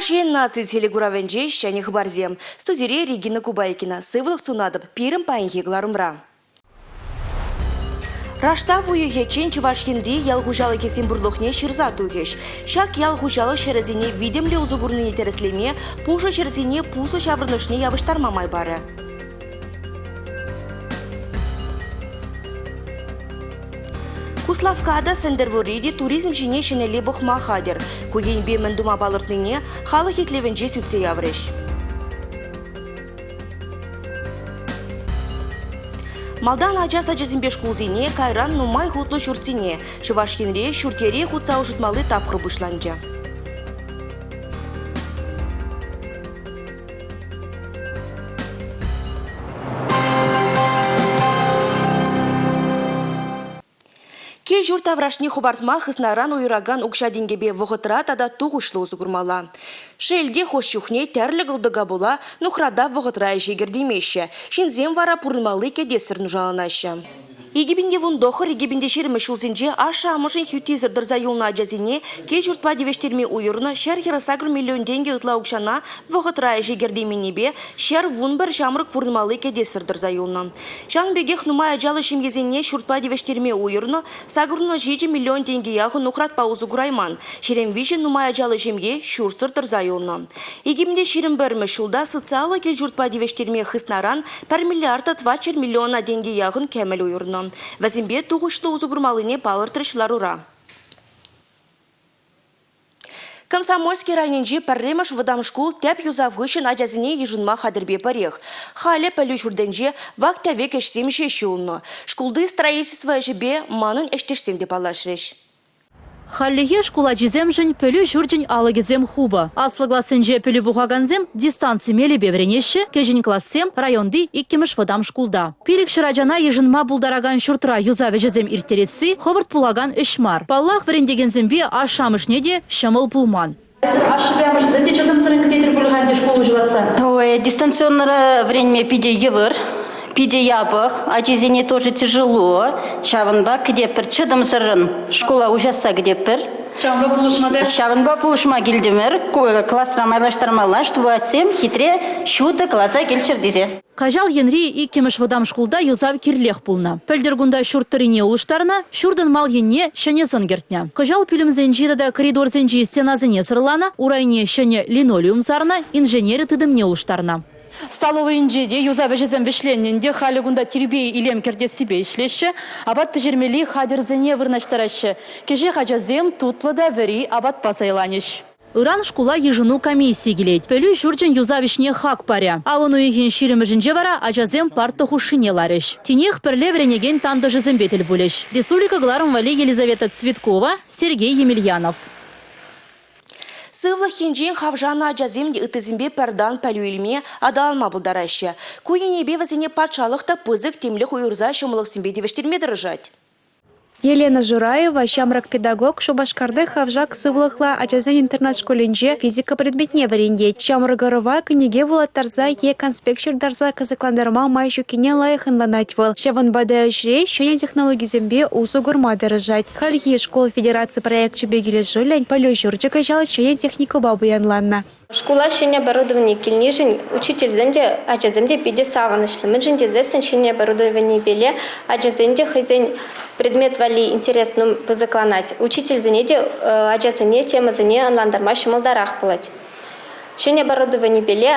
Чӑваш Ен наци телекуравӗнче ҫӗнӗ хыпарсем. Студире Регина Кубайкина. Сывлӑх сунатӑп пирӗн паянхи кӑларӑмра. Раштав уйӑхӗччен Чӑваш Енри ял хуҫалӑхӗсен пурлӑхне ҫырса тухӗҫ. Ҫак ял хуҫалӑх ҫӗрӗсене витӗмлӗ усӑ курнине тӗрӗслеме, пушӑ ҫӗрсене пусӑ ҫаврӑнӑшне явӑҫтарма май парӗ. Куславкка та, Сӗнтӗрвӑрри те туризм ҫине ҫӗнӗлле пӑхма хатӗр. Ку енпе мӗн тума палӑртнине халӑх итлевӗнче сӳтсе яврӗҫ. Малтан ача сачӗсемпе шкулсене, кайран нумай хутлӑ ҫуртсене Чӑваш Енре ҫурт-йӗре хутса ӑшӑтмалли тапхӑр пуҫланчӗ. Кил-ҫурт таврашне хӑпартма хыснаран уйӑракан укҫа-тенкӗпе вӑхӑтра тата тухӑҫлӑ усӑ курмалла. Шел те, хӑш чухне тӗрлӗ кӑлтӑка пула нухрата вӑхӑтра ӗҫе кӗртеймеҫҫӗ. Ҫынсем вара пурӑнмалли кӗтессӗр нушаланаҫҫӗ. 2019-2020 ҫулсенче ашшӗ-амӑшӗн хӳттисӗр тӑрса юлнӑ ачасене кил-ҫуртпа тивӗҫтерме уйӑрнӑ 148 миллион тенкӗ ытла укҫана вӑхӑтра ӗҫе кӗртейменнипе 111 ҫамрӑк пурӑнмалли кӗтессӗр тӑрса юлнӑ. Ҫавӑн пекех нумай ачаллӑ ҫемьесене ҫуртпа тивӗҫтерме уйӑрнӑ 87 миллион тенкӗ яхӑн нухратпа усӑ курайман, 23 нумай ачаллӑ ҫемье ҫуртсӑр тӑрса юлнӑ. 2021-мӗш ҫулта социаллӑ кил-ҫуртпа тивӗҫтерме хыснаран пӗр миллиард та 400 миллиона тенкӗ яхӑн кӗмӗл уйӑрнӑ. Вӗсемпе тухӑҫлӑ усӑ курмаллине палӑртрӗҫ ларура. Комсомольски районӗнчи пӗрремӗш вӑтам шкул тӗп юсав хыҫҫӑн ачасене йышӑнма хатӗрпе пӗрех. Халӗ пӗлӳ ҫуртӗнче вак-тӗвек ӗҫсем ҫеҫ юлнӑ. Шкулти строительство ӗҫӗпе манӑн ӗҫтешсем те паллашрӗҫ. Хальлӗхе шкул ачисемшӗн пӗлӳ ҫурчӗн алӑкӗсем хупӑ. Аслӑ классенче пӗлӳ пухакансем дистанци мелӗпе вӗренеҫҫӗ, кӗҫӗн классем районти иккӗмӗш вӑтам шкулта. 500 ачана йышӑнма пултаракан ҫуртра юсав ӗҫӗсем ирттересси хӑвӑрт пулакан ӗҫ мар. Паллах, вӗрентекенсемпе ашшӗ-амӑшне те ҫӑмӑл пулман. Ашшӗпе амӑшӗсем те чӑтӑмсӑррӑн кӗтетӗр пуль-ха ӗнтӗ шкул уҫӑласса. Ой, дистанционнӑра вӗренме питӗ йывӑр, питӗ япӑх. Ачисене тоже тяжело. Ҫавӑнпа кӗтетпӗр чӑтӑмсӑррӑн шкула уҫасса кӗтетпӗр. Ҫавӑнпа пулӑшма та? Ҫавӑнпа пулӑшма килтӗмӗр. Класра майлаштармалла, чтобы атьсем хитре ҫутӑ класа килччӗр тесе. Каҫал енри иккӗмӗш вӑтам шкулта юсав кирлех пулнӑ. Пӗлтӗр кунта ҫурт тӑррине улӑштарнӑ, ҫуртӑн мал енне ҫӗнӗ сӑн кӗртнӗ. Кӑҫал пӳлӗмсенчи тата коридорсенчи стенасене сӑрланӑ, урайне ҫӗнӗ линолеум сарнӑ, инженери тытӑмне улӑштарнӑ. Столовӑйӗнче те юсав ӗҫӗсем вӗҫленнӗ ӗнтӗ. Халӗ кунта тирпей-илем кӗртессипе ӗҫлеҫҫӗ, апат пӗҫермелли хатӗрсене вырнаҫтараҫҫӗ. Кӗҫех ачасем тутлӑ та вӗри апатпа сӑйланӗҫ. Ыран шкула йышӑну комиссийӗ килет. Пӗлӳ ҫурчӗн юсав ӗҫне хак парӗ. Авӑн уйӑхӗн ҫирӗмӗшӗнче вара ачасем парта хушшине ларӗҫ. Тинех пӗрле вӗренекен тантӑшӗсемпе тӗл пулӗҫ. Республика кӑларӑм валли Елизавета Цветкова, Сергей Емельянов. Сывлӑх енчен хавшанӑ ачасем те ыттисемпе пӗр тан пӗлӳ илме, аталанма пултараҫҫӗ. Ку енӗпе вӗсене патшалӑх та пысӑк тимлӗх уйӑрса ҫӑмӑллӑхсемпе тивӗҫтерме тӑрӑшать. Елена Жураева ҫамрӑк педагог Шупашкарти хавшак сывлӑхлӑ ачасен интернат шкулӗнче физика предметне вӗрентет. Ҫамрӑк ӑрӑва кӗнеке вулаттарса е конспект ҫыртарса кӑсӑклантарма май ҫуккине лайӑх ӑнланать вӑл. Ҫавӑнпа та ӗҫре ҫӗнӗ технологисемпе усӑ курма тӑрӑшать. Хальхи шкул федераци проекчӗпе килӗшӳллӗн пӗлӳ ҫурчӗ кӑҫал ҫӗнӗ техникӑпа пуянланнӑ. Шкула ҫӗнӗ оборудовани килнишӗн учительсем те, ачасем те питӗ савӑнӑҫлӑ. Мӗншӗн тесессӗн ҫӗнӗ оборудованипеле ачасен те хӑйсен предмет валли интерес пысӑкланать. Учительсене те ачасене темӑсене ӑнлантарма ҫӑмӑлтарах пулать. Ҫӗнӗ оборудованипеле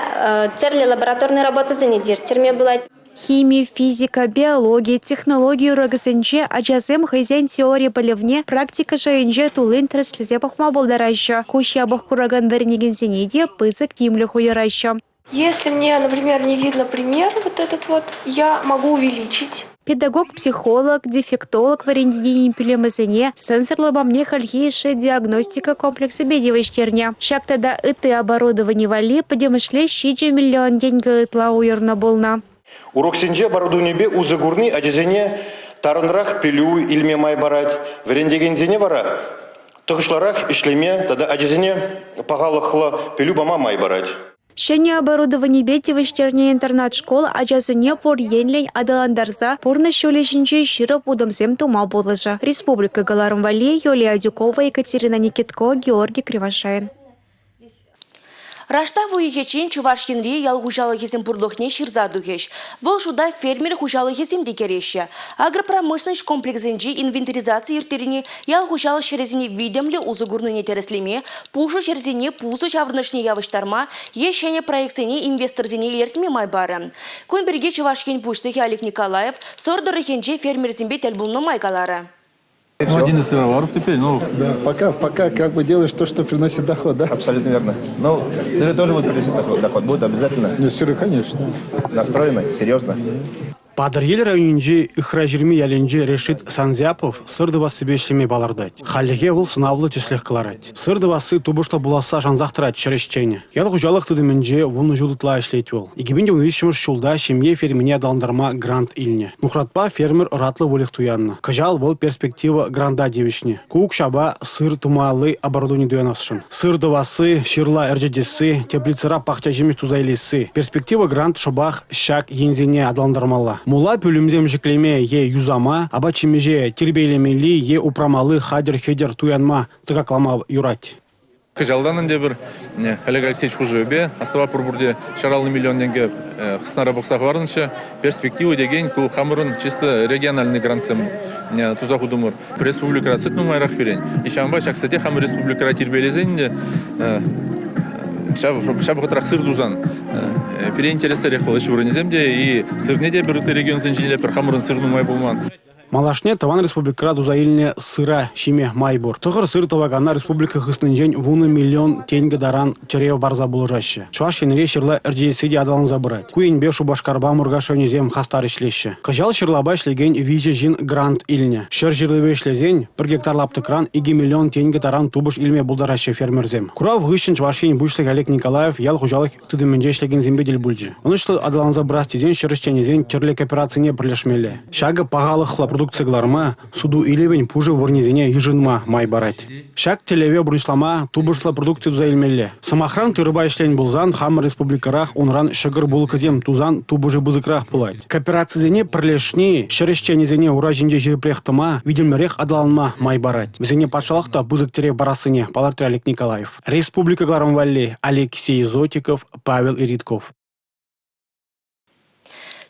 тӗрлӗ лабораторнӑй работӑсене те ирттерме пулать. Хими, физика, биологи, технологи урокӗсенче ачасем хӑйсен теори пӗлӗвне практика шайӗнче туллин тӗрӗслесе пӑхма пултараҫҫӗ. Куҫ япӑх куракан вӗренекенсене те пысӑк тимлӗх уйӑраҫҫӗ. Если мне, например, не видно пример вот этот вот, я могу увеличить. Педагог-психолог, дефектолог вӗрентекенӗн пӳлӗмӗсене сенсор лапамне хальхи йышши диагностика комплексӗпе тивӗҫтернӗ. Ҫак тата ытти оборудовани валли пӗтӗмӗшле 7 миллион тенкӗ ытла уйӑрнӑ пулнӑ. Уроксенче оборудованипе усӑ курни ачасене тарӑнрах пӗлӳ илме май парать, вӗрентекенсене вара тӑхӑҫлӑрах ӗҫлеме тата ачасене пахалӑхлӑ пӗлӳ пама май парать. Ҫӗнӗ оборудованипе тивӗҫтернӗ интернат-шкул ачасене пур енлӗн аталантарса пурнӑҫ ҫулӗ ҫинче ҫирӗп утӑмсем тума пулӑшӗ. Республика кӑларӑм валли Юлия Адюкова, Екатерина Никитко, Георгий Кривошеин. Раштав уйӑхӗччен Чӑваш Енри ял хуҫалӑхӗсен пурлӑхне ҫырса тухӗҫ. Вӑл шута фермер хуҫалӑхӗсем те кӗреҫҫӗ. Агропромышленноҫ комплексӗнчи инвентаризаци ирттерни ял хуҫалӑх ҫӗрӗсене витӗмлӗ усӑ курнине тӗрӗслеме, пушӑ ҫӗрсене пусӑ ҫаврӑнӑшне явӑҫтарма е ҫӗнӗ проектсене инвесторсене илӗртме май парӗ. Кун пирки Чӑваш Ен Пуҫлӑхӗ Олег Николаев Сӑр тӑрӑхӗнче фермерсемпе тӗл пулнӑ май каларӗ. Ну, один из сыроваров теперь, ну... Да, пока, пока как бы делаешь то, что приносит доход, да? Абсолютно верно. Ну, сыры тоже будут приносить доход, доход будет обязательно. Ну, сыры, конечно. Настроены, серьезно. Патӑрьел районӗнчи Ыхраҫырми ялӗнчи Решит Санзяпов сыр тӑвассипе ӗҫлеме палӑртать. Хальлӗхе вӑл сӑнавлӑ тӗслӗх кӑларать. Сыр тӑвасси тупӑшлӑ пуласса шансах тӑрать ҫӗр ӗҫченӗ. Ял хуҫалӑх тытӑмӗнче 10 ҫул ытла ӗҫлет вӑл. 2013 ҫулта ҫемье фермине аталантарма грант илнӗ. Нухратпа фермер ӑратлӑ выльӑх туяннӑ. Кӑҫал вӑл «Перспектива» гранта тивӗҫнӗ. Ку укҫапа сыр тумалли оборудовани туянасшӑн. Сыр тӑвасси, ҫырла ӗрчетесси, теплицӑра пахча ҫимӗҫ туса илесси. «Перспектива» грант шӑпах ҫак енсене аталантармалла. Мула пӳлӗмсем ҫӗклеме е юсама, апат-ҫимӗҫе тирпейлемелли е упрамалли хатӗр-хӗтӗр туянма тӑкаклама юрать. Кӑҫалтан ӗнтӗ пӗр Олег Алексеевич хушӑвӗпе астӑва пур пурте 150 миллион тенкӗ хыснара пӑхса хӑварнӑччӗ. Перспектива текен ку хамӑрӑн чисто региональный грантсем туса хутӑмӑр. Республикӑра сӗт нумайрах пирӗн. Ҫавӑнпа ҫак сӗте хамӑр республикӑра тирпейлесен те ҫав, ҫав вӑхӑтрах сыр тусан пире интереслӗрех вӑл ӗҫ вырӑнӗсем те и сырне те пӗр ытти регионсенчен илетпӗр, хамӑрӑн сыр нумай пулман. Малашне тӑван республикӑра туса илнӗ сыра ҫиме май пур. Тӑхӑр сыр тӑвакана республика хыснинчен 10 миллион тенкӗ таран тӗрев парса пулӑшаҫҫӗ. Чӑваш Енре ҫырла ӗрчетесси те аталанса пырать. Ку енпе Шупашкарпа Муркаш районӗсем хастар ӗҫлеҫҫӗ. Кӑҫал ҫырлапа ӗҫлекен виҫӗ ҫын грант илнӗ. Ҫӗр ҫырлипе ӗҫлесен пӗр гектар лаптӑкран 2 миллион тенкӗ таран тупӑш илме пултараҫҫӗ фермерсем. Курав хыҫҫӑн Чӑваш Ен Пуҫлӑхӗ Олег Николаев ял хуҫалӑх тытӑмӗнче ӗҫлекенсемпе тӗл пулчӗ. Ӑнӑҫлӑ аталанса пырас тесен ҫӗр ӗҫченӗсен тӗрлӗ кооперацине пӗрлешмелле. Ҫакӑ пахалӑхлӑ продукци кӑларма, суту-илӗвӗн пушӑ вырӑнӗсене йышӑнма май парать. Ҫак тӗллеве пурнӑҫлама тупӑшлӑ продукци туса илмелле. Сӑмахран, тырӑпа ӗҫлен пулсан хамӑр республикӑрах унран ҫӑкӑр-булкӑсем тусан тупӑшӗ пысӑкрах пулать. Кооперацисене пӗрлешни ҫӗр ӗҫченӗсене ура ҫинче ҫирӗпрех тӑма, витӗмлӗрех аталанма май парать. Вӗсене патшалӑх та пысӑк тӗрев парассине палӑртрӗ Олег Николаев. Республика кӑларӑм валли Алексей Зотиков, Павел Иритков.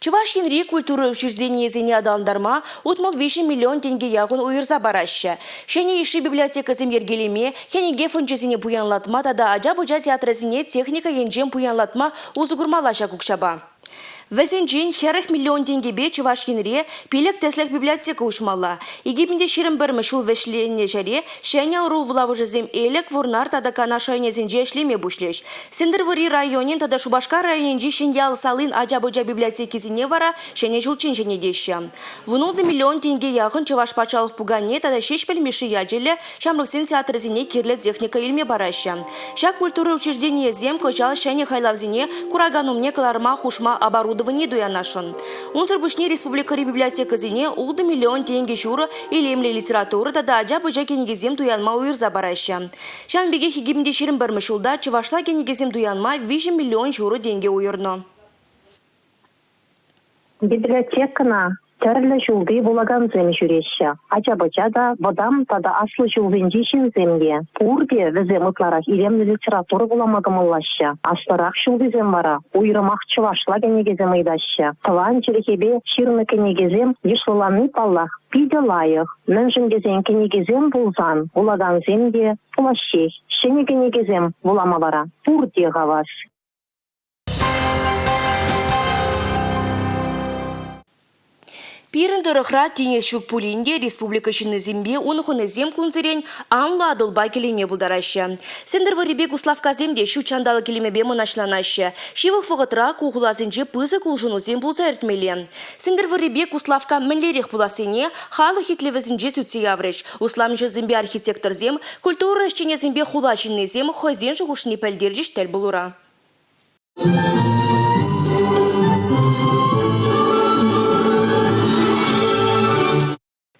Чӑваш Енри культура учрежденийӗсене аталантарма 63 миллион тенкӗ яхӑн уйӑрса параҫҫӗ. Ҫӗнӗ йышши библиотекӑсем йӗркелеме, кӗнеке фончӗсене пуянлатма тата ача-пӑча театрӗсене техника енчен пуянлатма усӑ курмалла ҫак укҫапа. Вӗсенчен 40 миллион тенкӗпе Чӑваш Енре пилӗк тӗслӗх библиотека уҫмалла. 2021 ҫул вӗҫленнӗ ҫӗре ҫӗнӗ ӑру вулавӑшӗсем Элӗк, Вӑрнар тата Канаш районӗсенче ӗҫлеме пуҫлӗҫ. Сӗнтӗрвӑрри районӗн тата Шупашкар районӗнчи Ҫӗньял салин ача-пӑча библиотекисене вара ҫӗнӗ ҫулччен ҫӗнетеҫҫӗ. 16 миллион тенке яхӑн Чӑваш патшалӑх пукане тата Ҫеҫпӗл Мишши ячӗллӗ ҫамрӑксен театрӗсене кирлӗ техника илме параҫҫӗ. Ҫак культура учрежденийӗсем кӑҫал ҫӗнӗ хайлавсене куракан умне кӑларма хушма оборудовани туянасшӑн. Унсӑр пуҫне республикӑри библиотекӑсене 6 миллион тенкӗ ҫурӑ илемлӗ литература тата ача-пӑча кӗнекисем туянма уйӑрса параҫҫӗ. Ҫавӑн пекех 2021 ҫулта чӑвашла кӗнекесем туянма 3 миллион ҫурӑ тенкӗ уйӑрнӑ. Библиотекӑна тӗрлӗ ҫулти вулакансем ҫӳреҫҫӗ. Ача-пӑча та, вӑтам тата аслӑ ҫулсенчи ҫынсем те. Пурте вӗсем ытларах илемлӗ литература вулама кӑмӑллаҫҫӗ. Аслӑрах ҫултисем вара уйрӑмах чӑвашла кӗнекесем ыйтаҫҫӗ. Тӑван чӗлхепе ҫырнӑ кӗнекесем йышлӑланни, паллах, питӗ лайӑх. Мӗншӗн тесен кӗнекесем пулсан вулакансем те пулаҫҫех. Ҫӗнӗ кӗнекесем вулама вара пурте хавас. Пирӗн тӑрӑхра тинӗс ҫук пулин те республика ҫыннисемпе ун хӑнисем кунсерен анлӑ Атӑлпа киленме пултараҫҫӗ. Сӗнтӗрвӑррипе Куславккасем те ҫут ҫанталӑк илемӗпе мӑнаҫланаҫҫӗ. Ҫывӑх вӑхӑтра ку хуласенче пысӑк улшӑнусем пулса иртмелле. Сӗнтӗрвӑррипе Куславкка мӗнлерех пулассине халӑх итлевӗсенче сӳтсе яврӗҫ. Усламҫӑсемпе архитекторсем, культура ӗҫченӗсемпе хула ҫыннисем хӑйсен шухӑшне пӗлтерчӗҫ тӗл пулура.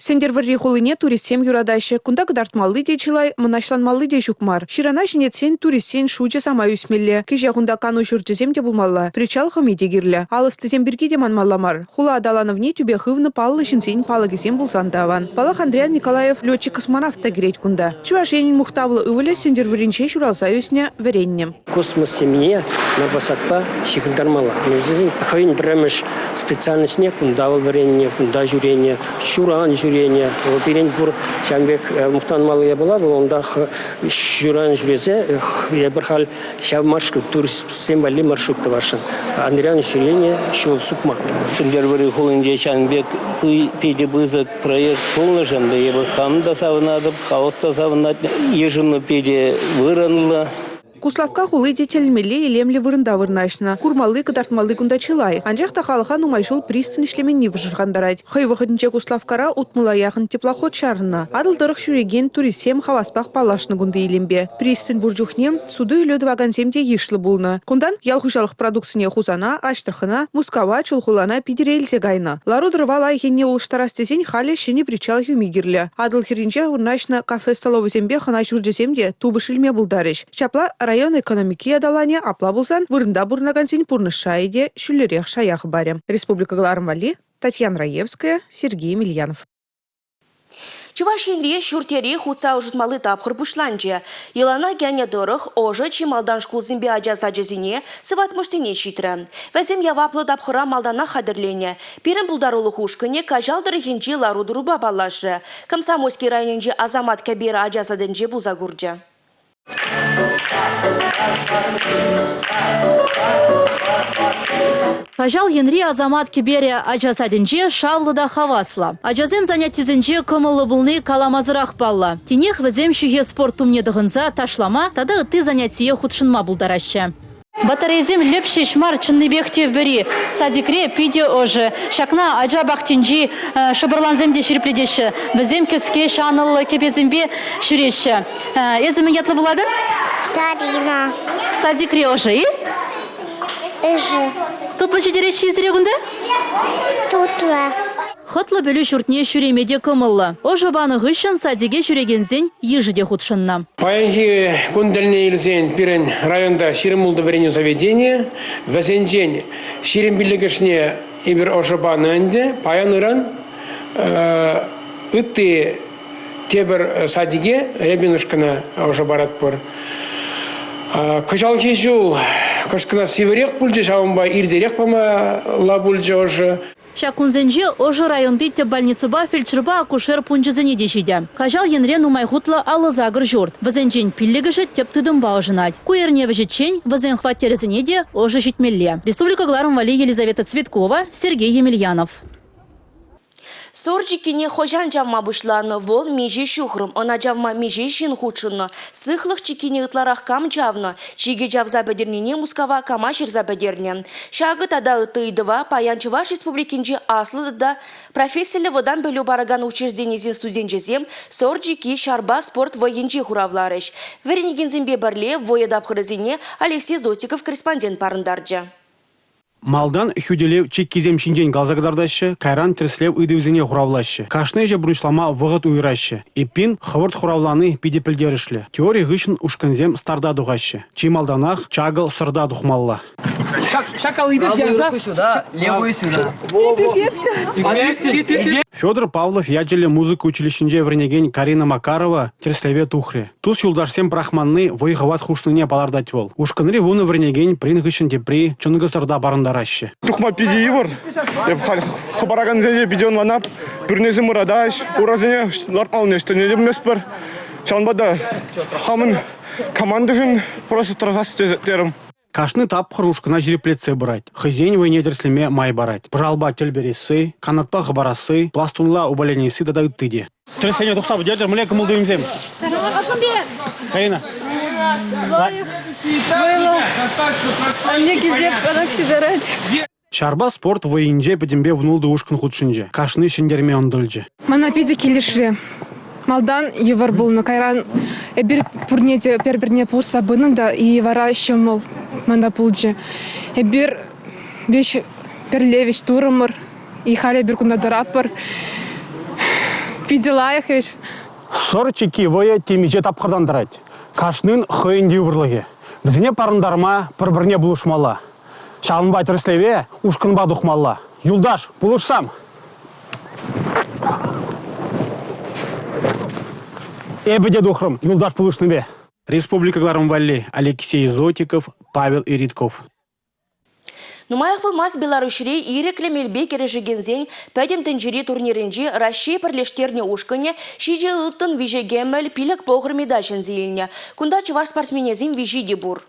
Сӗнтӗрвӑрри хулине туристсем юратаҫҫӗ. Кунта кӑтартмалли те чылай, мӑнаҫланмалли те ҫук мар. Ҫырана ҫӗнетсен туристсен шучӗ самай ӳсмелле. Кӗҫех унта кану ҫурчӗсем те пулмалла, причал хӑми те кирлӗ. Ал ӑстисем пирки те манмалла мар. Хула аталанӑвне тӳпе хывнӑ паллӑ ҫынсен палӑкӗсем пулсан та аван. Паллах, Андриян Николаев летчик-космонавт та кӗрет кунта. Чӑваш Енӗн мухтавлӑ ывӑлӗ Сӗнтӗрвӑрринче ҫуралса ӳснӗ, вӗреннӗ. Космос темине Новосадпа ҫыхӑнтармалла. Мӗншӗн хӑйӗн пӗрремӗш специальноҫне кунта вӑл вӗреннӗ, кунта ҫӳренӗ, ҫуран ҫӳренӗ. Вӑл пирӗн пур ҫавӑн пек мухтанмалли япала вӑл унта ҫуран ҫӳресе эпир халь ҫав маршрут туристсем валли маршрут тӑвасшӑн. Андриян ҫӳренӗ ҫул сукмак. Сӗнтӗрвӑрри хулинче ҫавӑн пек питӗ пысӑк проект пулнӑшӑн та эпӗ хам та савӑнатӑп, халӑх та савӑнать. Йышӑну питӗ вырӑнлӑ. Куславкка хули те тӗлӗнмелле илемлӗ вырӑнта вырнаҫнӑ. Курмалли, кӑтартмалли кунта чылай. Анчах та халӑха нумай ҫул пристань ӗҫлеменни пӑшӑрхантарать. Хӑй вӑхӑтӗнче Куславккара утмӑла яхӑн теплоход чарӑннӑ. Атӑл тӑрӑх ҫӳрекен туристсем хаваспах паллашнӑ кунти илемпе. Пристань пур чухне суту-илӳ тӑвакансем те йышлӑ пулнӑ. Кунтан ял хуҫалӑх продукцине Хусана, Аҫтӑрхана, Мускава, Чулхулана, Питӗре илсе кайнӑ. Лару-тӑрӑва лайӑх енне улӑштарас тесен халӗ ҫӗнӗ причал хӳми кирлӗ. Атӑл хӗрринче вырнаҫнӑ кафе-столовӑйсемпе хӑна ҫурчӗсем те тупӑш илме пултарӗҫ. Ҫапла район экономики аталанӗ, апла пулсан вырӑнта пурӑнакансен пурнӑҫ шайӗ те ҫӳллӗрех шая хӑпарӗ. Республика кӑларӑм валли Татьяна Раевская, Сергей Емельянов. Чӑваш Енре ҫурт-йӗре хутса ӑшӑтмалли тапхӑр пуҫланчӗ. Йӑлана кӗнӗ тӑрӑх ӑшӑ чи малтан шкулсемпе ача сачӗсене, сыватмӑшсене ҫитрӗ. Вӗсем яваплӑ тапхӑра малтанах хатӗрленӗ. Пирӗн пултарулӑх ушкӑнӗ Каҫал тӑрӑхӗнчи лару-тӑрупа паллашрӗ. Комсомольски районӗнчи Асамат кӗпер ача садӗнче пулса курчӗ. Каҫал енри Асамат кӗперӗ ача садӗнче шавлӑ та хаваслӑ. Ачасем занятисенче кӑмӑллӑ пулни каламасӑрах паллӑ. Тинех вӗсем ҫӳхе спорт тумне тӑхӑнса ташлама тата ытти занятие хутшӑнма пултараҫҫӗ. Батарейӑсем лӗп ҫеҫ мар, чӑннипех те вӗри. Садикре питӗ ӑшӑ. Ҫакна ача пахчинчи шӑпӑрлансем те ҫирӗплетеҫҫӗ. Вӗсем кӗске ҫанӑллӑ кӗпесемпе ҫӳреҫҫӗ. Эсӗ мӗн ятлӑ пулатӑн? Зарина. Садикре ӑшӑ-и? Ӑшӑ. Тутлӑ ҫитереҫҫӗ-и сире кунта? Тутлӑ. Хӑтлӑ пӗлӳ ҫуртне ҫӳреме те кӑмӑллӑ. Ӑшӑ панӑ хыҫҫӑн садике ҫӳрекенсен йышӗ те хутшӑннӑ. Паянхи кун тӗлне илсен пирӗн районта 26 вӗренӳ заведенийӗ. Вӗсенчен 25-шне эпир ӑшӑ панӑ ӗнтӗ. Паян-ыран ытти тепӗр садике Рябинушкӑна ӑшӑ паратпӑр. Кӑҫалхи ҫул кӑшт кӑна сивӗрех пулчӗ, ҫавӑнпа иртерех памалла пулчӗ ӑшӑ. Ҫак кунсенче ӑшӑ районти тӗп больницӑпа фельдшерпа акушер пункчӗсене те ҫитӗ. Каҫал енре нумай хутлӑ 58 ҫурт. Вӗсенчен пиллӗкӗшӗ тӗп тытӑмпа ӑшӑнать. Ку эрне вӗҫӗччен вӗсен хваттерӗсене те ӑшӑ ҫитмелле. Республика кӑларӑм валли Елизавета Цветкова, Сергей Емельянов. Сӑр чиккине хӑҫан чавма пуҫланӑ? Вӑл миҫе ҫухрӑм, ӑна чавма миҫе ҫын хутшӑннӑ? Сыхлӑх чиккине ытларах кам чавнӑ? Чикӗ чавса пӗтернине Мускава кама ҫырса пӗтернӗ? Ҫакӑ тата ытти ыйтӑва паян Чӑваш Республикинчи аслӑ тата профессиллӗ вӑтам пӗлӳ паракан учрежденисен студенчӗсем Сӑр чикки ҫарпа спорт вӑййинче хуравларӗҫ. Вӗренекенсемпе пӗрле вӑйӑ тапхӑрӗсене Алексей Зотиков корреспондент парӑнтарчӗ. Малтан хӳтӗлев чиккисем ҫинчен каласа кӑтартаҫҫӗ, кайран тӗрӗслев ыйтӑвӗсене хуравлаҫҫӗ. Кашни ӗҫе пурнӑҫлама вӑхӑт уйӑраҫҫӗ. Эппин, хӑвӑрт хуравлани питӗ пӗлтерӗшлӗ. Теори хыҫҫӑн ушкӑнсем старта тухаҫҫӗ. Чи малтанах чакӑл сӑрта тухмалла. Правую руку сюда, левую сюда. Федор Павлов ячӗллӗ музыка училищинче вӗренекен Карина Макарова тӗрӗслеве тухрӗ. Тус-юлташсем пӑрахманни вӑй-хӑват хушнине палӑртать вӑл. Ушкӑнри вунӑ вӗренекен пӗрин хыҫҫӑн тепри чӑнкӑ сӑрта парӑнтараҫҫӗ. Тухма питӗ йывӑр. Эп халь хӑпаракансене питӗ ӑнланап. Пӳрнесем ыратаҫ, урасене лартмаллине ӗҫлеме пӗлместпӗр. Ҫавӑнпа та хамӑн командӑшӑн просто тӑрӑшас терӗм. Кашни тапхӑр ушкӑна ҫирӗплетсе пырать, хӑйсен вӑйне тӗрӗслеме май парать. Пӑшалпа тӗл пересси, канатпа хӑпарасси, пластунла упаленесси тата ытти те. Тӗрӗслене тухса пӗтертӗр, мӗнле кӑмӑл-туйӑмсем? Карина. Вӑйлӑ. Анне килте пӑрах ҫитарать. Ҫарпа спорт вӑййинче пӗтӗмпе вунултӑ ушкӑн хутшӑнчӗ. Кашни ҫӗнтерме ӑнтӑлчӗ. Мана питӗ килӗшрӗ. Малтан йывӑр пулнӑ, кайран эпир пурне те пӗр-пӗрне пулӑшса пынӑ та и вара ҫӑмӑл мана пулчӗ. Эпир веҫ пӗрле веҫ турӑмӑр, и халь эпир кунта тӑратпӑр. Питӗ лайӑх ӗҫ. Сӑр чикки вӑйӗ темиҫе тапхӑртан тӑрать. Кашнин хӑйӗн йывӑрлӑхӗ. Вӗсене парӑнтарма пӗр-пӗрне пулӑшмалла. Ҫавӑнпа тӗрӗслеве ушкӑнпа тухмалла. Юлташ, пулӑшсам! Эпӗ те тухрӑм юлташ пулӑшнипе. Республика кӑларӑм валли Алексей Зотиков, Павел Иритков. Нумаях пулмасть Беларуҫри ирӗклӗ мелпе кӗрешекенсен Пӗтӗм тӗнчери турнирӗнче Раҫҫей пӗрлештернӗ ушкӑнӗ ҫичӗ ылтӑн, виҫӗ кӗмӗл, пилӗк пӑхӑр медаль ҫӗнсе илнӗ. Кунта чӑваш спортсменӗсен виҫи те пур.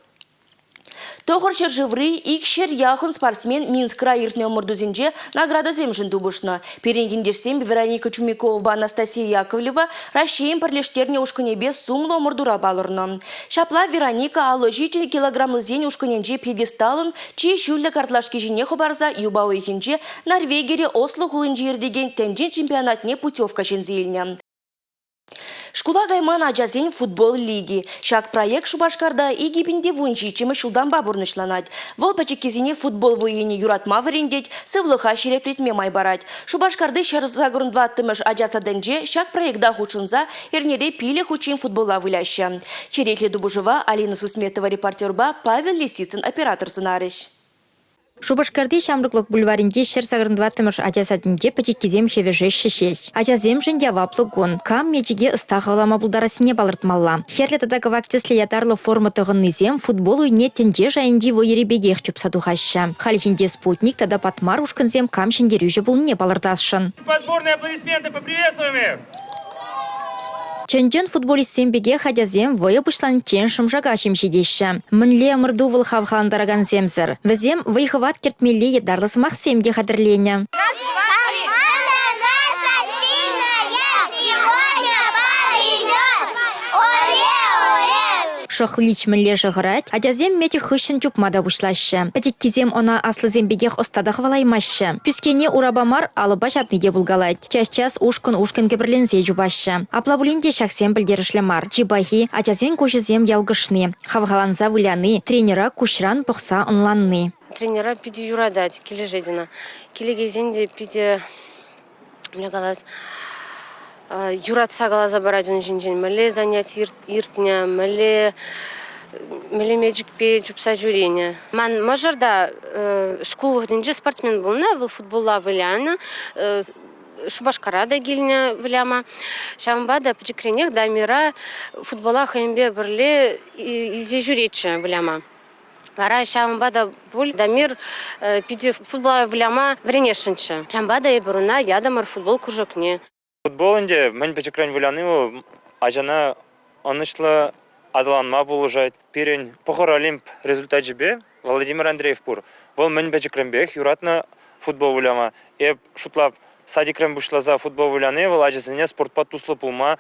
Тӑхӑр ҫӗршыври 200 яхӑн спортсмен Минскра иртнӗ ӑмӑртусенче наградӑсемшӗн тупӑшнӑ. Пирӗн ентешсем Вероника Чумиковӑпа Анастасия Яковлева Раҫҫейӗн пӗрлештернӗ ушкӑнӗпе сумлӑ ӑмӑртура палӑрнӑ. Ҫапла Вероника 57 килограмлисен ушкӑнӗнчи пьедесталӑн чи ҫӳллӗ картлашки ҫине хӑпарса юпа уйӑхӗнче Норвегире Осло хулинче иртекен тӗнче чемпионатне путевка ҫӗнсе илнӗ. Шкула кайман ачасен футбол лиги. Ҫак проект Шупашкарта 2017-мӗш ҫултанпа пурнӑҫланать. Вӑл пӗчӗккисене футбол вӑййине юратма вӗрентет, сывлӑха ҫирӗплетме май парать. Шупашкарти 184-мӗш ача садӗнче ҫак проекта хутшӑнса эрнере пилӗк хутчен футболла выляҫҫӗ. Черетлӗ тупӑшӑва Алина Сусметова репортерпа Павел Лисицын оператор сӑнарӗҫ. Шупашкарти Ҫамрӑклӑх бульварӗнчи 184-мӗш ача садӗнче пӗчӗккисем хӗвӗшеҫҫӗ ҫеҫ. Ачасемшӗн яваплӑ кун. Кам мечӗке ӑста хӑвалама пултарассине палӑртмалла. Хӗрлӗ тата кӑвак тӗслӗ ятарлӑ форма тӑхӑннисем футбол уйне тӗнче шайӗнчи вӑйӑри пекех чупса тухаҫҫӗ. Хальхинче «Спутник» тата «Патмар» ушкӑнсем кам ҫӗнтерӳҫӗ пулнине палӑртасшӑн. Подборные аплодисменты поприветствуем их! Чӑн-чӑн футболистсем пекех ачасем вӑйӑ пуҫланиччен шӑмшака ҫемҫетеҫҫӗ. Мӗнле ӑмӑрту вӑл хавхалантаракансемсӗр? Вӗсем вӑй-хӑват кӗртмелли ятарлӑ сӑмахсем те хатӗрленӗ. Шӑхлич мӗнле шӑхӑрать, ачасем мечӗк хыҫҫӑн чупма та пуҫлаҫҫӗ. Пӗчӗккисем ӑна аслисем пекех ӑста та хӑвалаймаҫҫӗ. Пӳскене урапа мар, алӑпа ҫапни те пулкалать. Час-час ушкӑн-ушкӑн кӗпӗрленсе чупаҫҫӗ. Апла пулин те ҫаксем пӗлтерӗшлӗ мар. Чи пахи – ачасен куҫӗсем ялкӑшни, хавхаланса выляни, тренера куҫран пӑхса ӑнланни. Тренера питӗ юратать, килӗшет ӑна. Киле килсен те питӗ, мӗнле калас, юратса каласа парать ун ҫинчен. Мӗнле заняти иртнӗ, мӗнле мӗнле мечӗкпе чупса ҫӳренӗ. Ман мӑшӑр та шкул вӑхӑтӗнче спортсмен пулнӑ, вӑл футболла вылянӑ, Шупашкара та килнӗ выляма. Ҫавӑнпа та пӗчӗкренех Дамира футбола хӑйӗнпе пӗрле илсе ҫӳретчӗ выляма. Вара ҫавӑнпа та пуль Дамир питӗ футбола выляма вӗренесшӗнччӗ. Ҫавӑнпа та эпир ӑна ятӑмӑр футбол кружокне. Футбол ӗнтӗ мӗн пӗчӗкрен выляни вӑл ачана ӑнӑҫлӑ аталанма пулӑшать. Пирӗн Пӑхӑр Олимп результачӗпе Владимир Андреев пур. Вӑл мӗн пӗчӗкренпех юратнӑ футбол выляма. Эп шутлап, садикрен пуҫласа футбол выляни вӑл ачасене спортпа туслӑ пулма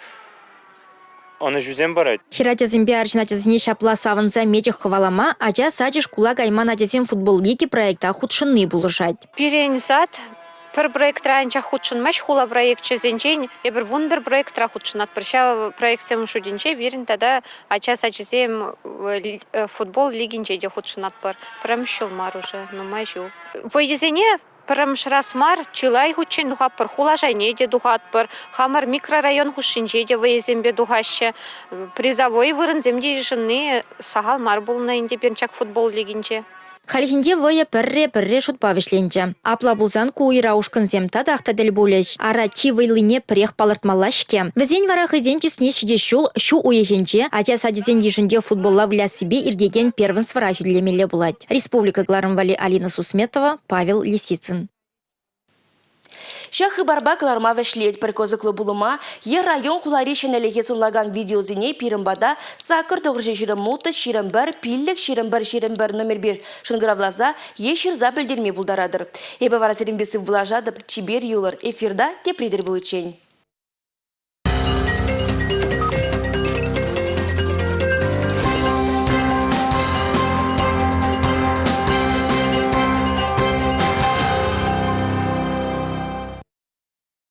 ӑнӑҫусем парать. Хӗрачасемпе арҫын ачасене ҫапла савӑнса мечӗк хӑвалама ача сачӗ шкула кайман ачасен футбол лиги проекта хутшӑнни пулӑшать. Пирӗн сад пӗр проектра анчах хутшӑнмасть хула проекчӗсенчен. Эпир 11 проектра хутшӑнатпӑр. Ҫав проектсем шутӗнче пирӗн тата ача сачӗсем футбол лигинче те хутшӑнатпӑр. Пӗрремӗш ҫул мар уже, нумай ҫул. Вӑйӑсене пӗрремӗш раз мар, чылай хутчен тухатпӑр. Хула шайне те тухатпӑр. Хамӑр микрорайон хушшинче те вӑйӑсемпе тухаҫҫӗ. Призовой вырӑнсем те йышӑнни сахал мар пулнӑ ӗнтӗ пирӗн ҫак футбол лигинче. Хальхинче вӑйӑ пӗрре-пӗрре шутпа вӗҫленчӗ. Апла пулсан ку уйра ушкӑнсем татах та тӗл пулӗҫ. Ара, чи вӑйлине пӗрех палӑртмалла-ҫке. Вӗсен вара хӑйсен чысне ҫитес ҫул ҫу уйӑхӗнче ача сачӗсен йышӗнче футболла выляссипе иртекен первенствӑра хӳтӗлемелле пулать. Республика кӑларӑм валли Алина Сусметова, Павел Лисицын. Ҫак хыпарпа кӑларма вӗҫлетпӗр кӑсӑклӑ пулӑма е район-хулари ҫӗнӗлӗхе сӑнлакан видеосене пирӗн пата сакӑр тӑхӑрҫӑ 26 21 пиллӗк 21 21 номерпе шӑнкӑравласа е ҫырса пӗлтерме пултаратӑр. Эпӗ вара сирӗнпе сывпуллашатӑп. Чипер юлӑр. Эфирта тепри тӗл пуличчен.